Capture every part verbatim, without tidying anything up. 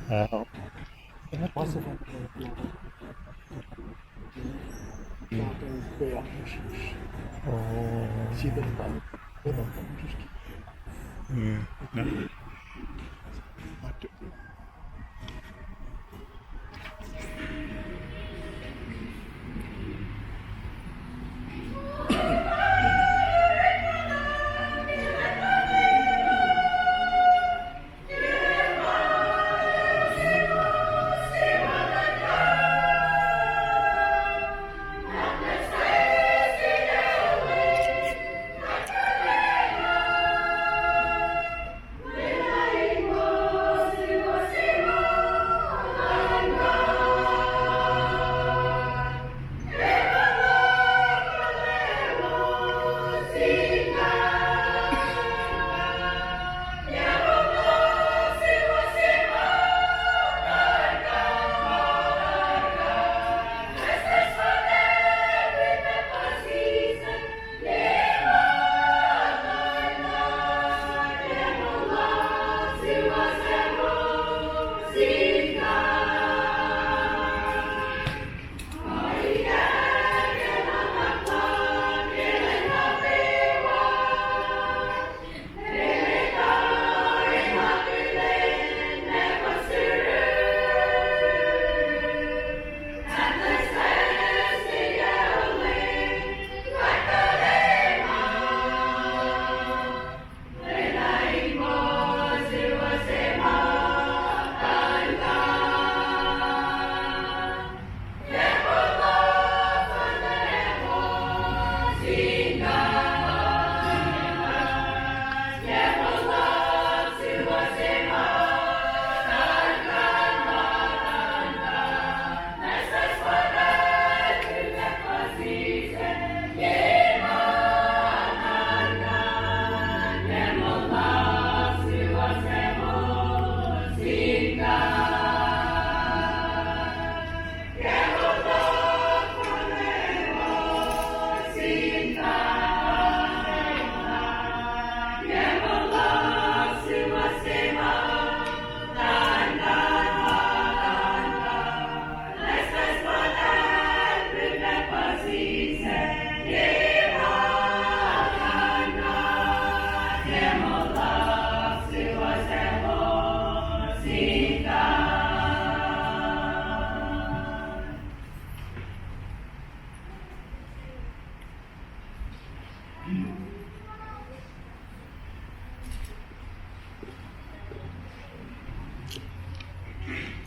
Ah. Oh. Mm.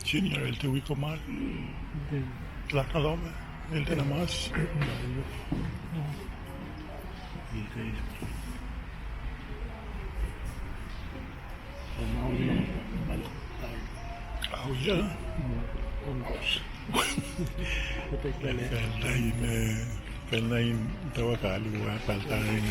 Senior el tuh wi kuhmal. Lana lohm el tuh na mas. Au, ya. Pacl na in, eh, pacl na in tawak alu ah, pacl tari.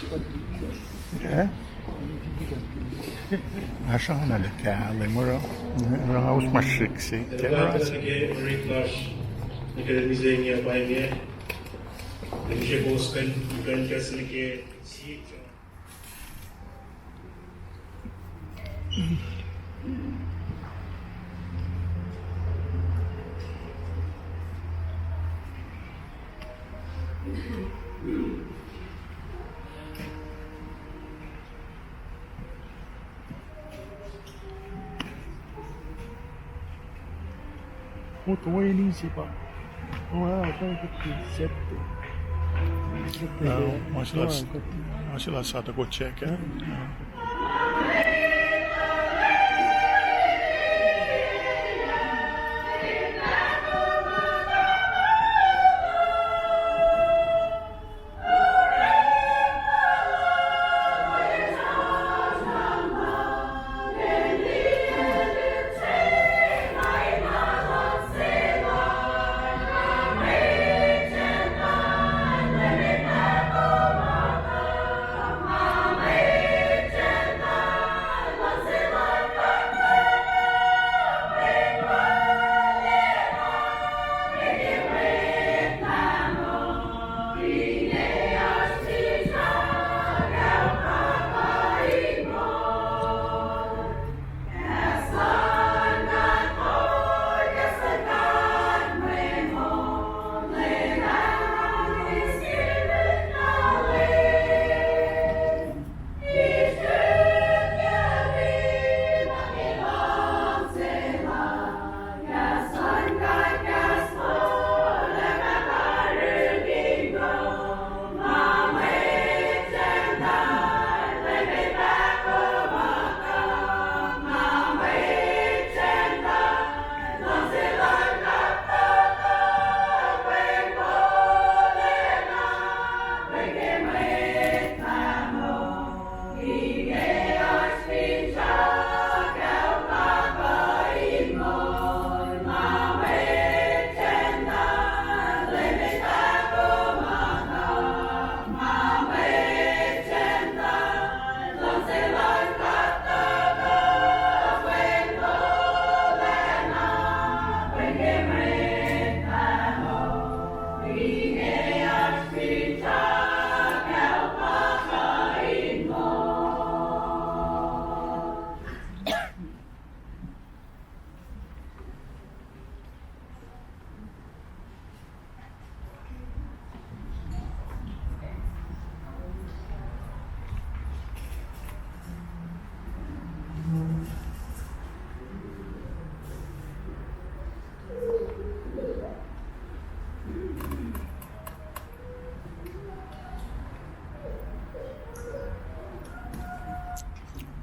Eh? Asr angngaul kahlwem, oruh, oruh nga us ma srihk se, camera se. Ke orekma lasr, nuh ke mihsenge pa inge, mihsenge kowos kuh in, kuh in kahs nuh ke sie Otoeni se pa. Oh, ah, thank you, Sete. Sete, ah, eh, ma se lah, ah, s-, ma se lah sa ta ko check, eh? Ah.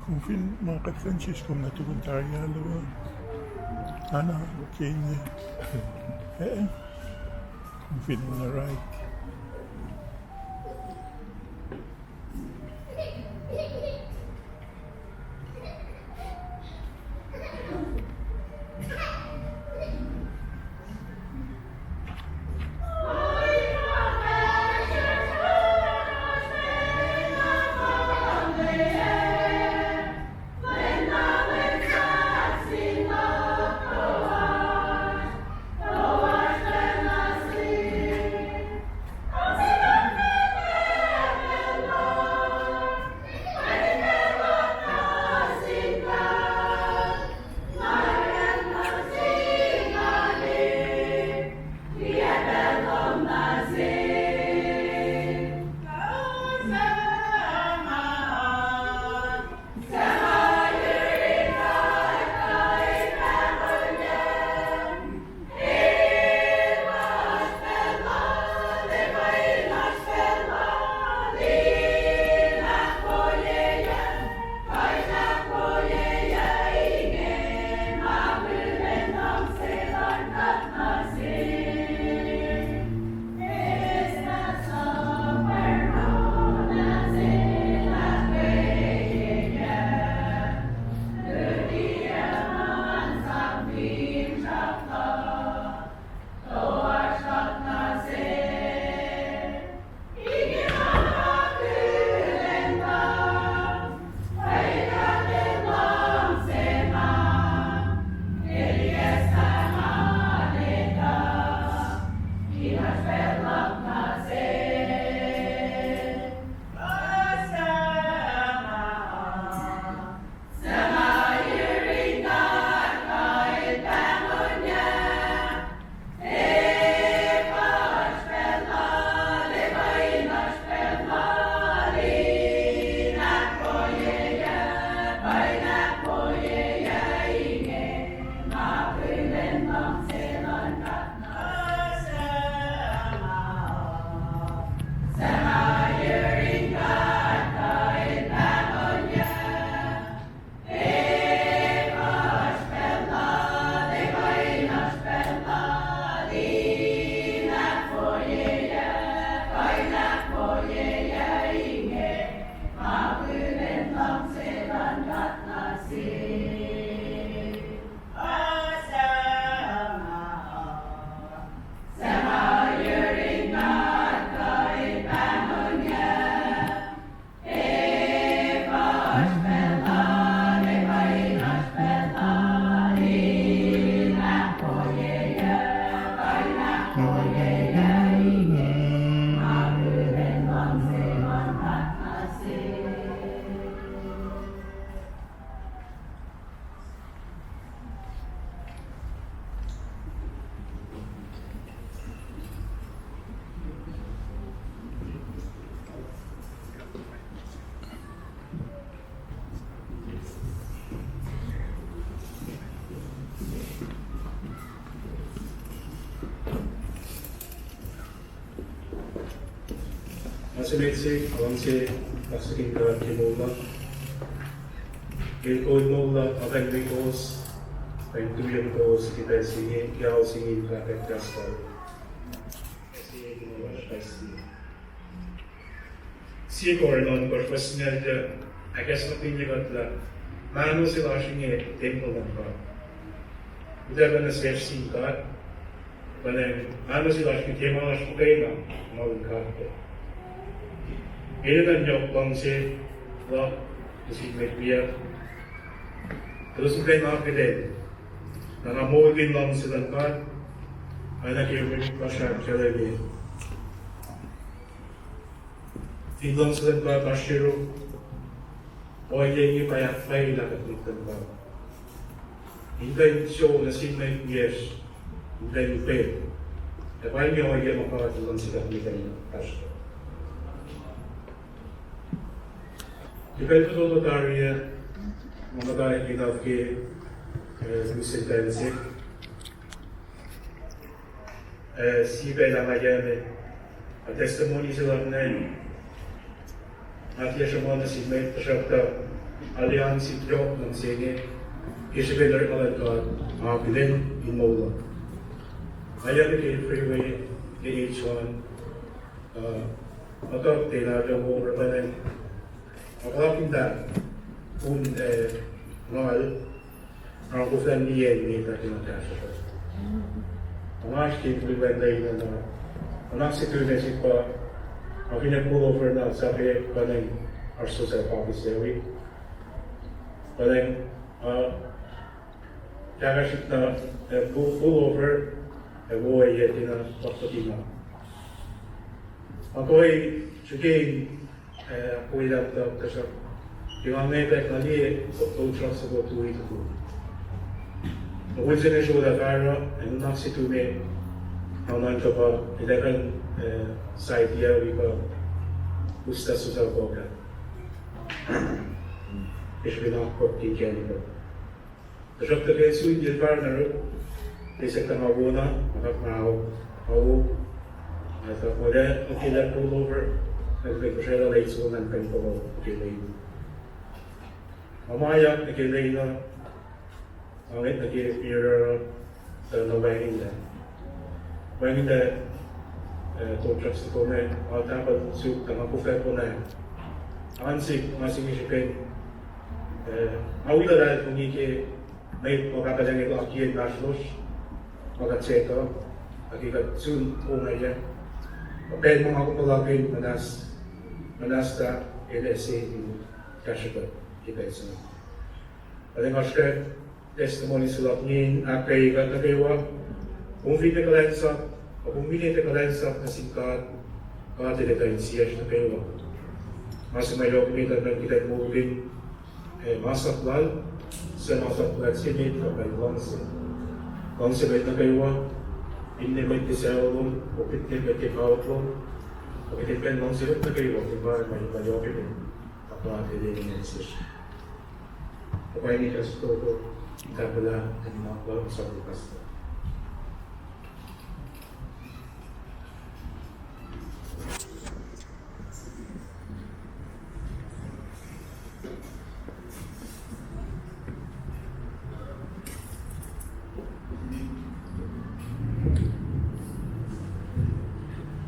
Kom fin ma kuht fin sis kom na tukun tari alu uh. Ana, okay, ne. Eh, eh. Kom fin ma na right. Semet se, alang se, paksikin God ke moul luhk. El kol moul luhk, akan me kowos, pain tuyen kowos ke pacl se inge, ke ao se inge in fahkwack kahs lal. Sie Korin ohnkohsr fuhs singucul, ahkacsmakihnye kuht lah mahno se lasr inge tempuhl luhn God. Utuckuh nuh sesr sin God, pwacnwacng mahno se lasr inge tiac ma lasr muhkwena, ma lun God kac. Enenuh in yohk luhngse luhk nuh sin mwet wiyuck. Elos muhkwena akihlen na nga moulkihn luhngse luhn God, oacna ke mwet lasr ahkkahlwemye. Fin luhngse luhn God oasr yuruk, ohiyac inge pa ahkpwacyelah kuht nuh sin God in kuh in sou nuh sin mwet wiyacsr, in kuh in upac. Ac pa inge ohiyac ma God El luhngse kuht in kuh in fahsr. Ke pacl fototo tari ah, nga muhta enough ke, eh, lusen pacl se. Eh, sie pacl ah nga yac me, a testimony se luhk ingacn, nga tiac sruhmuhn nuh sin mwet, tuhsruhktuh arlac sik yohk luhngse inge, ke srihpen orekma luhn God, nga akihlen in moul uh. Nga yac me ke freeway, ke H one, uh, nga tuh tiacna wo orekma ingacn. Nga puhlakihn lah un, eh, ngal, nga koflah niyacn met ah ke nga kahsruh. Nga oasr ke fihl lwen lwen na, nga nuhnak se tuh ne sik pa, nga finne pull over na sahp pwacnwacng oasr sosah office wi. Pwacnwacng, uh, kahkahsrihk na, eh, pull, pull over, ac wo ohiyac tiacna pahkotwen na. Nga koi srihke in, eh, koi laptop tuhsruhk ke nga ngwetwack nga liye tow truck soko tui tukun. Mukul se inge srolah fahsruh, ac nuhnak se tuh me, nga nuhnkuh pa el ac kuh in, eh, side yac wi kuh us sosah kuh ah, ke srihpen akwuck ke chemical. Tuhsruhktuh ke sun el fahsr na ru, ke sahk tuh nga wo na, nga fahk nga, nga wo, nga fahk muh el ac pull over, nga fahk kuhsraclah late soko ngan kuh in pull over ke lane. Nga mayak nuh ke lane uh, nga ngwet nuh ke mirror uh, tuh na wacngihnlac. Wacngihnlac, eh, tow truck soko me, nga tahpuhl suk tuh nga koflah konwacack. Nga nuhnkuh ma se inge srihpen, eh, nga wi luhlahlfongi ke mwet ma pahpah ac inge lakiyac inmahsrlosr, ma kuht seta, ac ke kuht sun ongaiyac. Pacl ma nga puhlakihn muhnahs, muhnahs tuh el ase in kahsruh kuht ke pacl se inge. Ac nga srihke testimony se luhk inge in ahkkweye kuht nuh kwewa. Kom fin tiac kuhlwacnsap, kom fin tiac kuhlwacnsap nuh sin God, God El ac kuh in siyacsr nuh kwewa. Ma se ma yohk emet uh kuht in moulkihn, eh, masap Lal, suc masap Lal se met uh pa luhngse. Luhngse mwet nuh kwewa, finne mwet ke sucu lom, finne mwet ke kawuck lom, finne luhngse mwet nuh kwewa, fin pa ma yohk emet, pa God El ac sesr. Kuh pa inge kahs fototo, tahpuhla, ac nuhnak lal, sang kahs lal.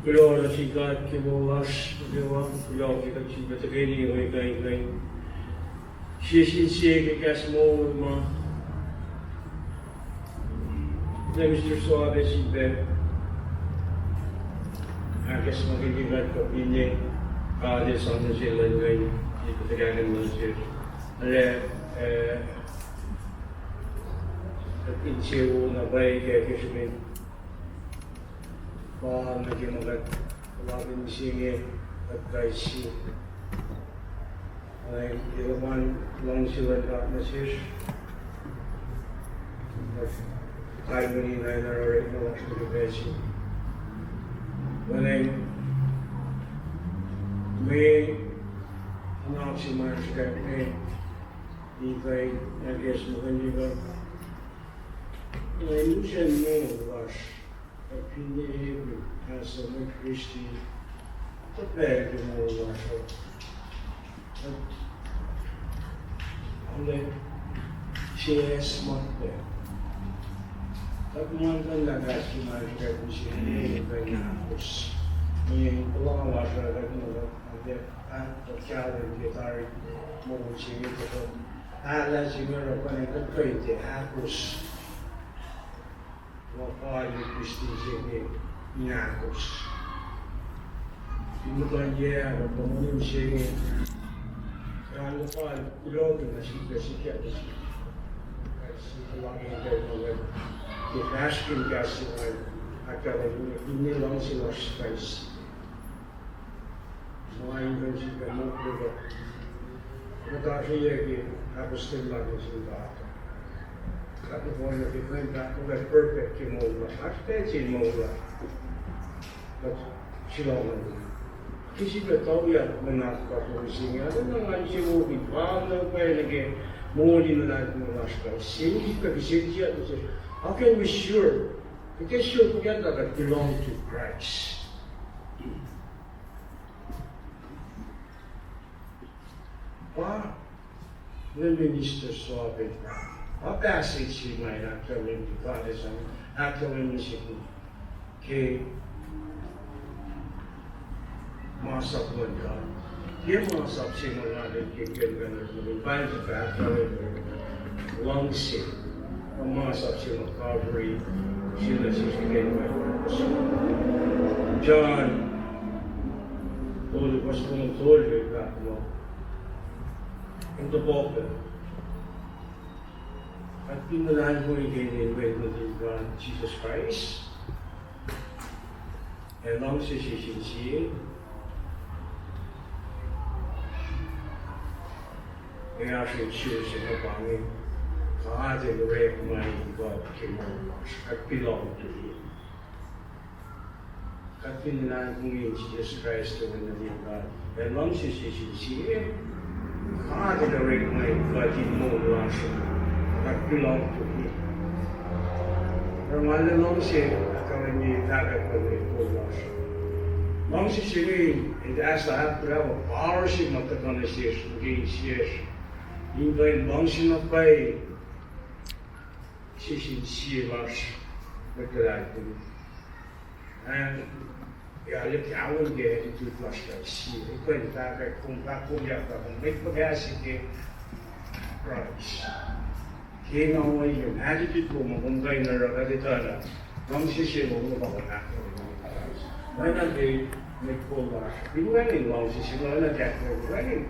Kuloh nuh sin God ke moul lasr nuh kwewa, kuloh ke kuht fin tuhkweni mwe kain kain sie sin sie ke kahs moul ma Minister Suave sifilpac ahkacsmakihnye kuht kuh finne God El sang nuh sel lwen ingacn, ke tuhkahkihn nuh sel. Arlac, eh, kuht insewowo na pwacye ke srihpen pa nuh ke ma kuht puhlakihn mihsenge kuht kais sie. Ac ke luhman luhngse luhn God nuh sesr, kalweni na in orekma lasr nuh ke pacl se. Pwacnwacng mwe nuhnak se ma srihkak me in kuh in ahkacsmakihnye kuht, mwe lusen moul lasr, kuht finne ac suc mwet Kristin, Tuh pacl ke moul lasr uh, ac, ac, C S Monday. Tuh ma kuh in lah kahs ke ma srihpac mihsenge, kuh in ahkos. Mweyen puhla lasr uh, kuh in lah, ac, ac, ac kahlwem ke tari moul se inge tuh, ahllah se inge oruh kuh in kuht kuh in tiac ahkos. Nga fal in Kristin se inge in ahkos. In muhtuhn yac, kuh muhtuhn se inge, nga fal kuloh ke nuh sihk, sikyak nuh sihk. Kais sie puhla ke pacl ma, ke fahsr ke kahs se inge, ahkkahlwemye, finne luhngse lasr kais sie. Ma in kuh in sifilpac mokle kuht, kuht ahsrweyucki apostle lasr nuh sin God. Kuht nohfohn nuh ke kuh in fahk muh kuht perfect ke moul lasr, oasr pacl se in moul lasr kuht sulaclah. Ke sifilpac tuyak nuhnak lasr lun se inge, oacna ngan insewowo in fal nuh pwacye nuh ke moul in luhlahlfongi lasr kais sie, sifilpac kihsen siyuck nuh sesr, how can we sure? Kuht tiac sure fuhkah tuh kuht belong to Christ. Pa inge minister Soapel, pa passage se ma el ahkkahlwemye, God El sang ahkkahlwemye sihk ke masap luhn God. Ke masap se ma nga liye ke pacl inge, pa inge fahk luhn luhngse. Masap se ma Calvary, se nuh sesr ke pacl inge. John tolu, fuhs longoul tolu, el fahk muh, in tohkohsrahi, kuht fin luhlahlfongi ke inen Wen nuhtin God Jisus Kraist, ac luhngse se sin sie, ac oasr in sure se ma pa inge, God El orekma in God ke moul lasr, kuht belong to Him. Kuht fin luhlahlfongi in Jisus Kraist ke Wen nuhtin God, ac luhngse se sin sie, God El orekma in God in moul lasr, kuht belong to Him. Oruh nga luhngse ahkkahlwemye fahkwack luhn mwet kol lasr. Luhngse se inge, el ahsor ahkpuhla power se ma tuhkuh nuh sesr, nuh ke insiyacsr, in kuh in luhngse na pwacye se sin sie lasr, mwet luhlahlfongi. Ac, ac arlac kahlwem ke attitude lasr kais sie. Kuh in fahkwack, kom fahk, kom yak fahk, mwet fuhkah se ke Kraist. Ke na ohiyac attitude lom, kom kuh in oruh kuht etuh lah luhngse se lom pa ahkkahlwemye Kraist. Oacna ke mwet kol lasr, fin wacngihn luhngse se, oacna ke wacngihn,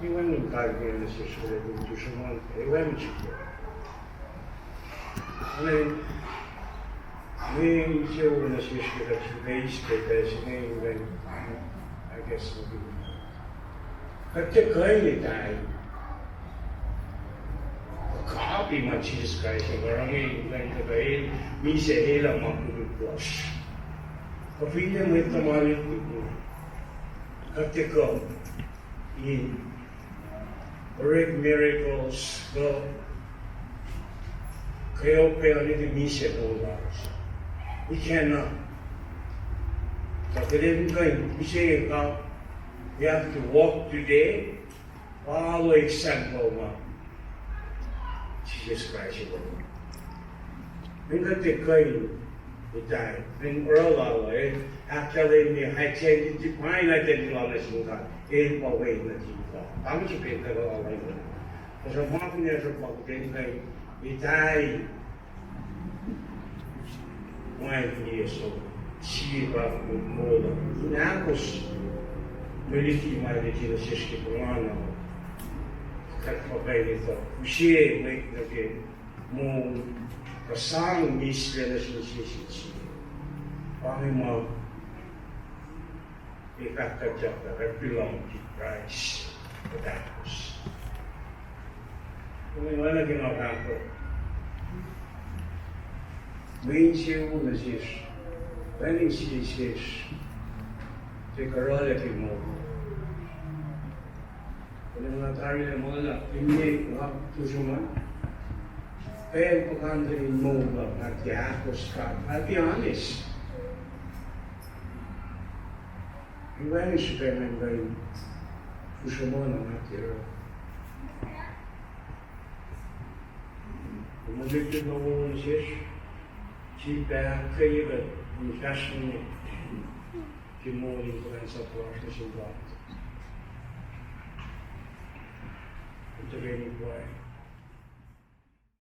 fin wacngihn kalmeyac nuh sesr, kuht in tu sruhmuhn, ac wacngihn srihpac. Mweyen, mweyen insewowo nuh sesr ke kuht sifilpac eis ke pacl se inge, I guess, kuht tiac kuh in etuh kapi ma Jisus Kraist El oruh inge, in kuh in tuhkuh El, misac El ac ma koluk lasr. Kuh finne mwet tuhma lutlut, kuht tiac kuh in orek miracles, kuh kweok pacl nuh ke misac moul lasr. We cannot. Kuht tiac kuh in, we say, we have to walk today, follow example ma Jisus Kraist El oruh. Fin kuht tiac kuh in etuh, fin oruh lal uh, ahkkahlwemye identity, divine identity lal nuh sin God, El pa Wen nuhtin God. Pa inge srihpen kuh lal uh. Tuhsruhk ma kunacsr pa kuht in kuh in etuh ma el liye som, sie pa moul uh in ahkos mwe luti ma el luti nuh sesr ke pengana. Kuht pa kuh in etuh use mwet nuh ke moul, kuh sang mihslac nuh sin sie sin sie. Pa inge ma el fahk kuht, kuht belong to Christ, kuht ahkos. Kom oacna ke nga fahk uh, mwe insewowo nuh sesr, wacngihn sie sesr, tiac kuh oruh ke moul. Kuloh ma tari lah ma lah, finne nga tu sruhmuhn, Pacl puhkantwen in moul luhk, nga ke ahkos God, I'll be honest. Nga wacngihn srihpac ngan kuh in usruh ma nga ke oruh. Kom lihktuh na wo nuh sesr, sifilpac ahkkweye kuht in fahsr nuh ke moul in kuhlwacnsap lasr nuh sin God. Kom tuhkweni pwacye.